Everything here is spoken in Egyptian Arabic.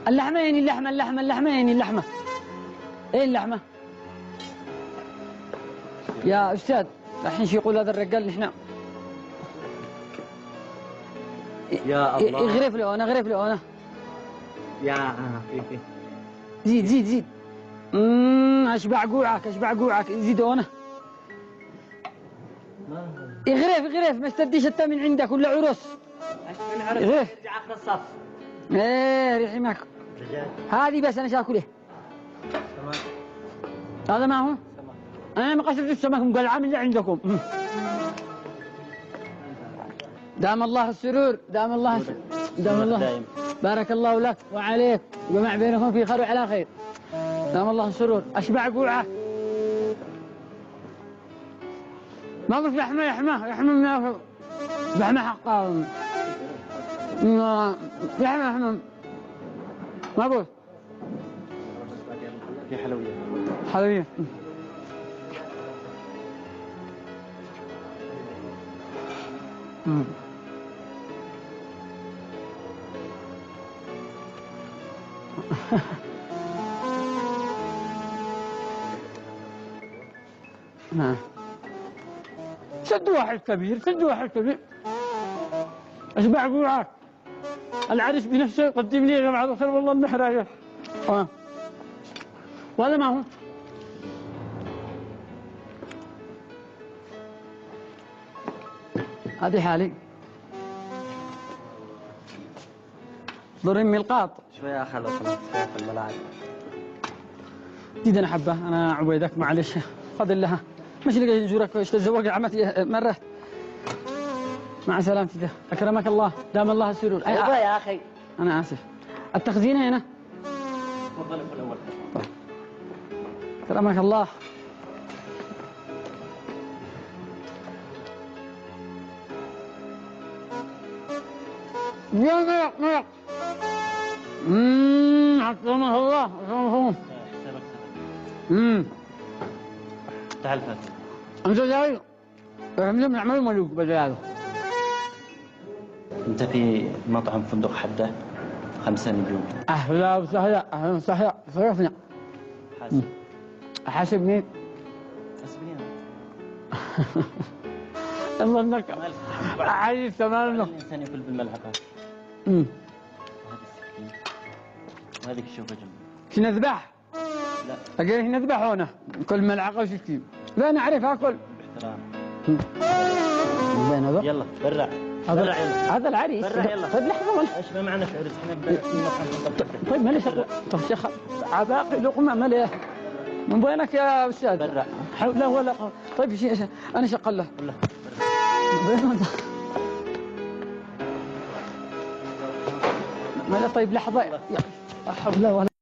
اللحمة يعني اللحمة اللحمة اللحمة يعني اللحمة. ايه اللحمة؟ يا أستاذ الحين شو يقول هذا الرجال؟ نحن يا الله اغرف له انا، اغرف له انا. يا زيد زيد زيد. اشبع جوعك اشبع جوعك، زيد انا. اغرف اغرف، ما تديش انت من عندك ولا عرس. اغرف. ارجع اخر الصف. ايه ريحي معك. هذه بس انا شاكله. هذا ما هو؟ انا ما قصدت السمك مقلعه من اللي عندكم. دام الله السرور، دام الله دام الله، بارك الله لك وعليك وجمع بينكم في خير وعلى خير. دام الله السرور، اشبع جوعك. ما بس لحمه لحمه لحمه لحمه حق لحمه لحمه ما بس في حلويات. حلويات. نعم. سد واحد كبير، سد واحد كبير. اشبع جوعك. العريس بنفسه يقدم لي يا جماعة الخير والله المحرجة. وهذا ما هو؟ هذه حالي. ضرمي القاط. شوية أخي لو سمحت، شوية في الملاعب. زيد أنا حبة، أنا عبيدك معلش، فضل لها. مش لقى جورك ايش تزوج عمتي مرة. مع سلامتك، أكرمك الله، دام الله السرور. يا أخي. أنا آسف. التخزينة هنا. تفضل في الأول. طيب. أكرمك الله. يا ملك ملك. أكرمك الله، أكرمك الله. تعال فاتح. أنت جاي؟ احنا بنعمل ملوك بدل هذا. أنت في مطعم فندق حدة 5 نجوم. أهلا وسهلا، أهلا وسهلا، شرفنا. حاسب. حاسب مين؟ حاسبني أنا. الله انك عايز تمام. الإنسان ياكل بالملعقة. هذه السكين وهذيك الشوكة جنبي. شو نذبح؟ لا. أجي نذبح هنا كل ملعقة وسكين. لا أنا أعرف آكل. باحترام. وين هذا؟ يلا برع. برع يلا. هذا العريس. برع يلا. طيب لحظة. ايش ما معنا في عرس احنا في مطعم. طيب معلش. طب شيخ عباقي لقمة مليئة. من وينك يا أستاذ؟ برع. حول ولا قوة. طيب شيء أنا شقل له. لا. ما طيب لحظة. لا حول ولا